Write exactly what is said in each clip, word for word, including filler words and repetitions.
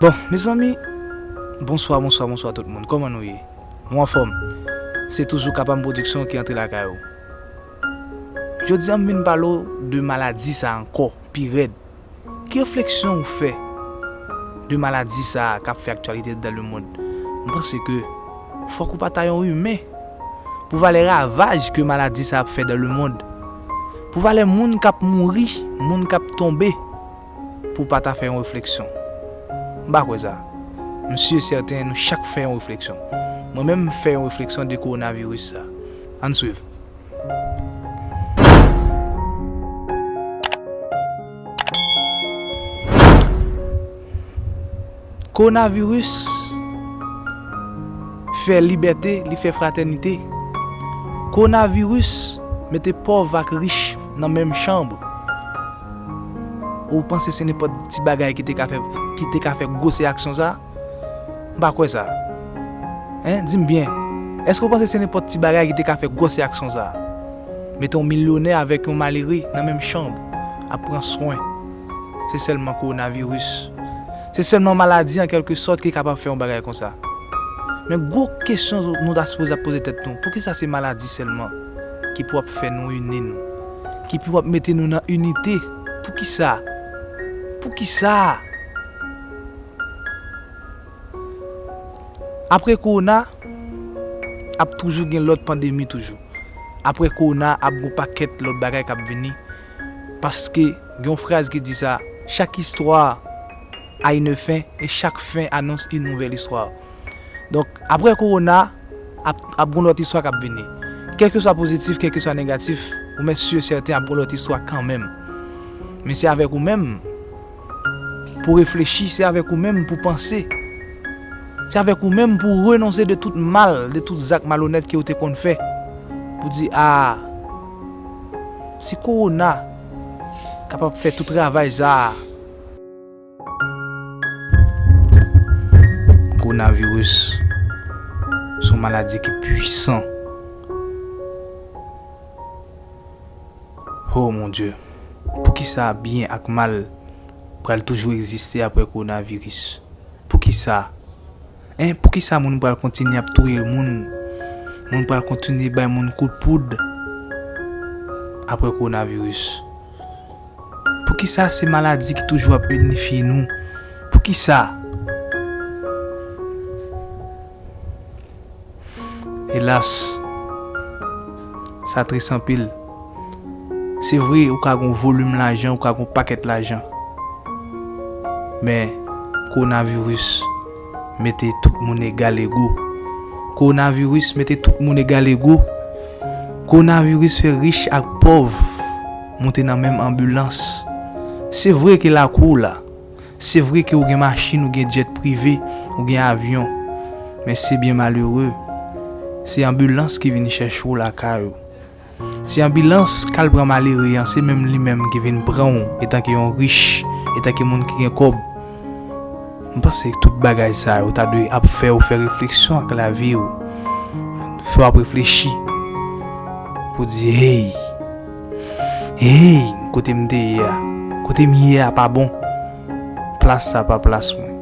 Bon, mezanmi, bonswa, bonswa, bonswa tout moun. Kòman nou ye? Nou anfòm? Se toujou Kapam Production ki antre lakay ou. Jodi a, m vin pale w de maladi sa ankò, pi rèd. Ki refleksyon ou fè de maladi sa a k ap fè aktyalite dans le monde? M panse ke fòk ou pa ta yon imen pou valè ravaj ke maladi sa a ap fè dans le monde, pou valè moun k ap mouri, moun k ap tonbe, pou w pa ta fè yon refleksyon. M pa kwè sa. M si e sèten, nou chak fè yon refleksyon. Mwen menm, m fè yon refleksyon de kowonaviris sa. Ann swiv. Kowonaviris fè libète, li fè fratènite. Kowonaviris mete pòv ak rich nan menm chanb. Ou panse se nenpòt ti bagay ki te ka fè, ki te ka fè gwosè aksyon sa? M pa kwè sa. Hein, di m byen. Èske w panse se nenpòt ti bagay ki te ka fè gwosè aksyon sa? Mete yon milyonè avèk yon malere nan menm chanb ap pran swen. Se sèlman kowonaviris. Se sèlman maladi an kèlke sòt ki kapab fè yon bagay konsa. Men gwo kesyon nou ta sipoze ap poze tèt nou, poukisa se maladi sèlman ki pou ap fè nou ini nou? Ki pou ap mete nou nan inite? Poukisa? Poukisa? Apre kowona, ap toujou gen lòt pandemi toujou. Apre kowona, ap gen yon pakèt lòt bagay k ap vini. Paske gen yon fraz ki di sa, chaque histoire a une fin et chaque fin annonce une nouvelle histoire. Donk, apre kowona, ap, ap gen lòt istwa k ap vini. Kèlkeswa pozitif, kèlkeswa negatif, ou mèt si e sèten ap gen lòt istwa kanmenm. Men se avèk ou menm pou reflechi, se avèk ou menm pou panse. Se avèk ou menm pou renonse de tout mal, de tout zak malonèt ke w te konn fè. Pou di, a, si kowona kapab fè tout travay sa a. Kowonaviris se yon maladi ki pwisan. Oh mon Dieu. Poukisa byen ak mal pral toujou egziste apre kowonaviris? Poukisa? Hein, poukisa moun pral kontinye ap touye moun? Moun pral kontinye bay moun kout poud apre kowonaviris? Poukisa se maladi ki toujou ap inifye nou? Poukisa? Elas, sa tris anpil. Se vre, ou ka gen yon volim lajan, ou ka gen yon pakèt lajan. Men, kowonaviris mete tout moun egal ego. Kowonaviris mete tout moun egal ego. Kowonaviris fè rich ak pòv monte nan menm anbilans. Se vre ke lakou w la. Se vre ke ou gen machin, ou gen djèt prive, ou gen avyon. Men se byen malere. Se anbilans ki vin chèche w lakay ou. Se anbilans k al pran malere an, se menm li menm ki vin pran w etanke yon rich, etanke moun ki gen kòb. M panse tout bagay sa yo ta dwe ap fè w fè refleksyon ak lavi w. Fè w ap reflechi pou di, hey, hey, kote m te ye a, kote m ye a pa bon. Plas sa pa plas mwen.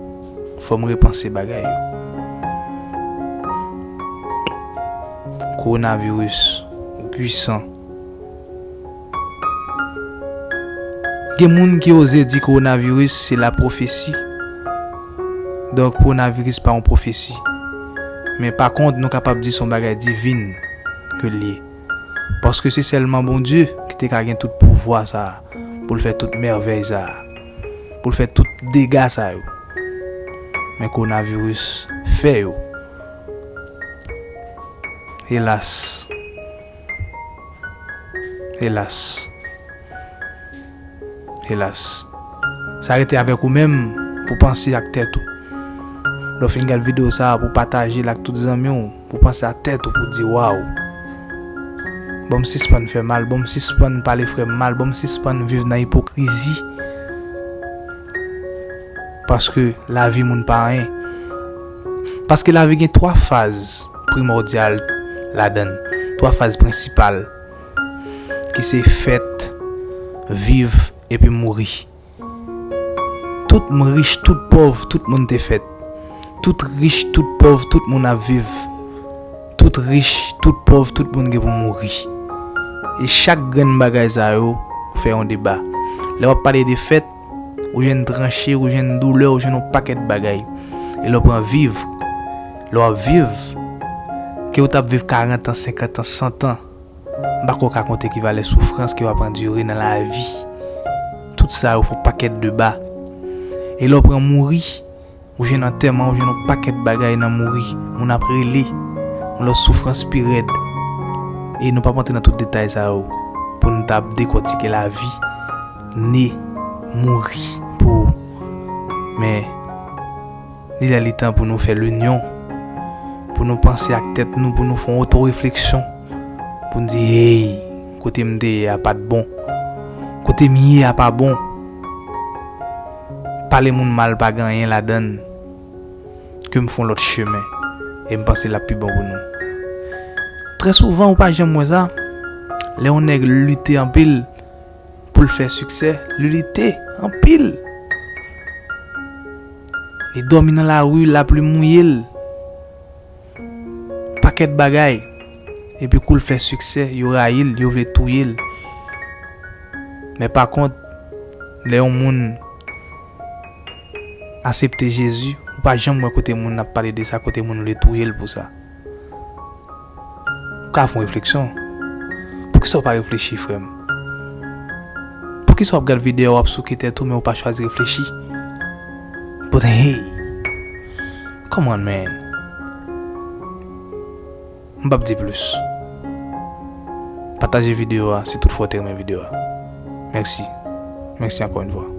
Fò m repanse bagay yo. Kowonaviris, ou pwisan. Gen moun ki oze di kowonaviris se lapwofesi. Donk, kowonaviris pa yon pwofesi. Men pa kont, nou kapab di se yon bagay divin ke l ye. Paske se sèlman Bondye ki te ka gen tout pouvwa sa a, pou l fè tout mèvèy sa a, pou l fè tout dega sa yo. Men kowonaviris fè yo. Elas. Elas. Elas. Sa rete avèk ou menm pou panse ak tèt ou. Lè w fin gad videyo sa a, pou pataje l ak tout zanmi w, pou panse ak tèt ou, pou di, waw. Ban m sispann fè mal, ban m sispann pale frè m mal, ban m sispann viv nan ipokrizi. Paske lavi moun pa anyen. Paske lavi gen twa faz primòdyal ladan l, twa faz prensipal, ki se fèt, viv, epi mouri. Tout M rich, tout pòv, tout moun te fèt. Tout rich, tout pòv, tout moun ap viv. Tout rich, tout pòv, tout moun gen pou mouri. E chak grenn bagay sa yo fè yon deba. Lè w ap pale de fèt, ou jwenn tranche, ou jwenn doulè, ou jwenn yon pakèt bagay. E lè w pran viv, lè w ap viv, ke w t ap viv karant an, senkant an, san an, m pa kwè w ka konte ki valè soufrans ke w ap andire nan lavi. Tout sa yo fè yon pakèt deba. E lè w pran mouri, ou jwenn antèman, ou jwenn yon pakèt bagay nan mouri. Moun ap rele, yon lòt soufrans pi rèd. E nou p ap antre nan tout detay sa yo pou nou ta ap dekòtike lavi, ne, mouri pou ou. Men, li lè li tan pou nou fè linyon, pou nou panse ak tèt nou, pou nou fè yon otorefleksyon, pou n di, hey, kote m te ye a pa t bon. Kote m ye a pa bon. Pale moun mal pa gen anyen ladan l. Ke m fè yon lòt chemen. E m panse l ap pi bon pou nou. Trè souvan, ou pa janm wè sa, lè yon nèg lite anpil pou l fè siksè, li lite anpil. Li dòmi nan lari, lapli mouye l. Pakèt bagay. Epi kou l fè siksè, yo rayi l, yo vle touye l. Men pa kont, lè yon moun aksepte Jezi, ou pa janm wè kote moun ap pale de sa, kote moun vle touye l pou sa. Ou ka fè yon refleksyon. Poukisa w pa reflechi, frè m? Poukisa w ap gad videyo, w ap souke tèt ou, men w pa chwazi reflechi? But hey, come on, man. M p ap di plis. Pataje videyo a si toutfwa w te renmen videyo a. Mèsi. Mèsi ankò yon fwa.